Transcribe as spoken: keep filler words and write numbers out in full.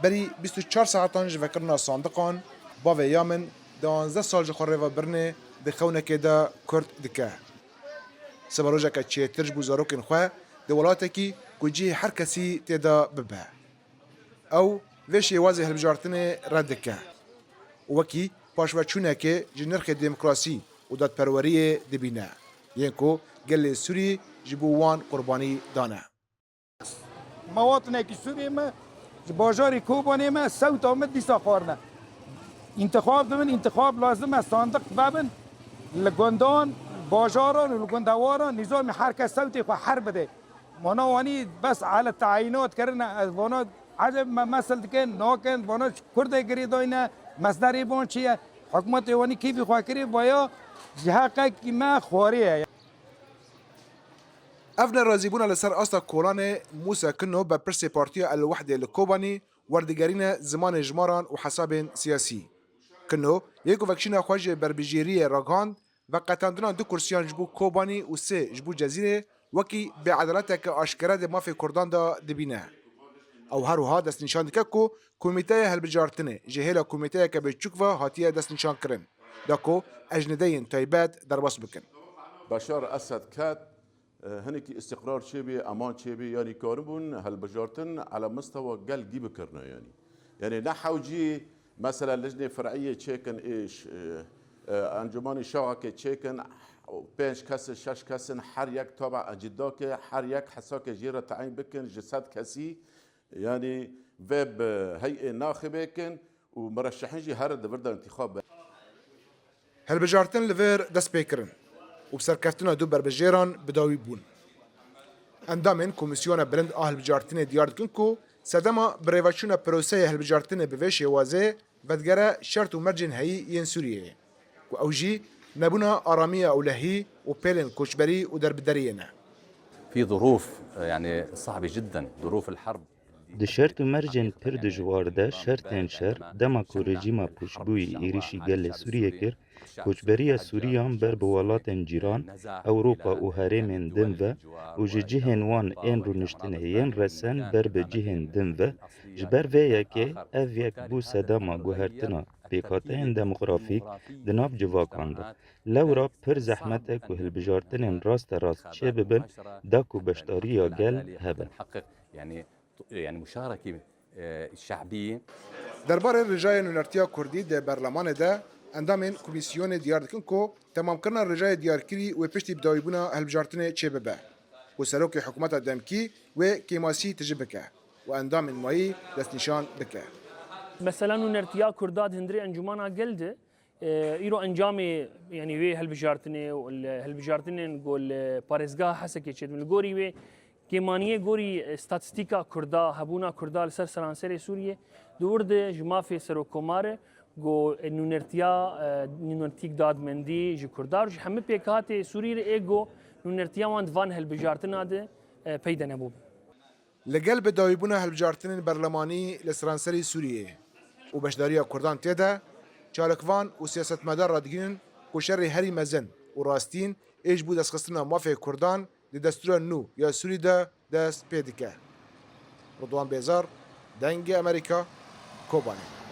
Berî bîst û çar saetan ji vekirina sandiqan, bavê ya min duwazdeh sal ji xwe rêvebirinê di xewnekê de kurt dike. Siberojeke çêtir ji bo zarokên xwe di welatekî ku cihê her kesî tê de bibe. Ew vê şêwazê hilbijartinê red dike û wekî paşveçûnekê ji nirxê demokrasî û dadperweriyê dibîne, yên ku gelê Sûrî ji bo wan qurbanî dane. Me watinekî Sûriyê me ji bajarê Kobanê me sewta me dîsa xwarine. Întixab dibin, întixab lazim e sandiq vebin li gundan, bajaran û li gundewaran nîzamî her kes sewtê xwe her bide. Vana wanî bes ele tayînat kirine, ez vana eceb me mesil dikin, nakin, vana Kurdê girêdayî ne, mesderê van çi ye? Hikûmetê wanî kêfî xwe kirê, vaya ji heqekî me xwarê ye. Ev nerazîbûna li ser asta kolanê Mûsa Kino, berpirsê Partiya El Wehdê li Kobanî, werdigerîne zimanê jimaran û hesabên siyasî. Kino yê ku vekişîna xwe ji berbijêriyê ragihand, veqetandina du kursiyan ji bo Kobanî û sê ji bo Cezîrê wekî bêedaleteke aşkere di mafê Kurdan de dibîne. Ew her wiha destnîşan dike ku komîteya hilbijartinê ji hêla komîteyeke biçûk ve hatiye destnîşankirin, da ku ejnedeyên taybet derbas bikin. Beşar Esed ket, e, hinekî îstîqrar çêbî, eman çêbî, yanî karibûn hilbijartin ala mistewa gel gî bikirine yanî. Yanî ne hewcî mesela lijnê fer'iyê çêkin êş, e, e, encûmanî şaxekê çêkin, pênc kes, şeş kes in, her yek tabe encîdakê, her yek hesakê jê re teyîn bikin, ji sed kesî, yanî vê bi heyê naxibê kin û mireşehîn jî here di vir de întîxab be. Hilbijartin li vir dest pê kirin û bi serkeftina du berbijêran bi dawî bûn. Endamên Komîsyona Bilind a Hilbijartinê diyar dikin ku sedema birêveçûna proseyê hilbijartinê bi vê şêwazê vedigere şert û mercên heyî yên Sûriyeyê, ku ew jî nebûna aramiya ewlehî û pêlên koçberî û derbideriyê ne. في ظروف يعني صعبة جدا، ظروف الحرب. Di şert û mercên pir dijwar de şertên şer, dema ku rejîma pûçbûyî êrîşî gelê Sûriyê kir, koçberiya Sûriyan ber bi welatên cîran, Ewropa û herêmên din ve û ji cihên wan ên rûniştinê yên resen ber bi cihên din ve, ji ber vê yekê ev yek bû sedema guhertina pêkhateyên demografîk di nav civakan de. Lewra pir zehmet e ku hilbijartinên rasterast çêbibin da ku beşdariya gel hebe. يعني يعني مشاركة شعبية. Derbarê rijaya nûnertiya Kurdî di berlemanê de endamên komîsyonê diyar dikin ku temamkirina rijayê diyarkirî wê piştî bidawîbûna hilbijartinê çêbibe û serokê hikûmeta demkî wê kêmasî tije bike û endamên mayî destnîşan bike. Mesela nûnertiya Kurda di hundirê encûmana gel de, e, îro encamê, yanî wê hilbijartinê û li hilbijartinên ku li parêzgeha Hesekê çêdibin. Li gorî wê kêmaniyê gorî, e, statîstîka Kurda, hebûna Kurda li ser seranserê Sûriyê, di wir de ji mafê Serokkomar e, ku, e, nûnertiya, e, nûnertîk dadmendî ji Kurda û ji hemî pêkhatê Sûrî re ê ku nûnertiya wan di van hilbijartina de, e, peyde nebûbin. Li gel bidawîbûna hilbijartinên berlemanî li seranserî Sûriyeyê û beşdariya Kurdan tê de, çalakvan û siyasetmedar radigihînin ku şerê herî mezin û rastîn ê ji bo destxistina mafê Kurdan di destûra nû ya Sûrî de dest pê dike. Ridwan Bêzar, Dengê Amerîka, Kobanê.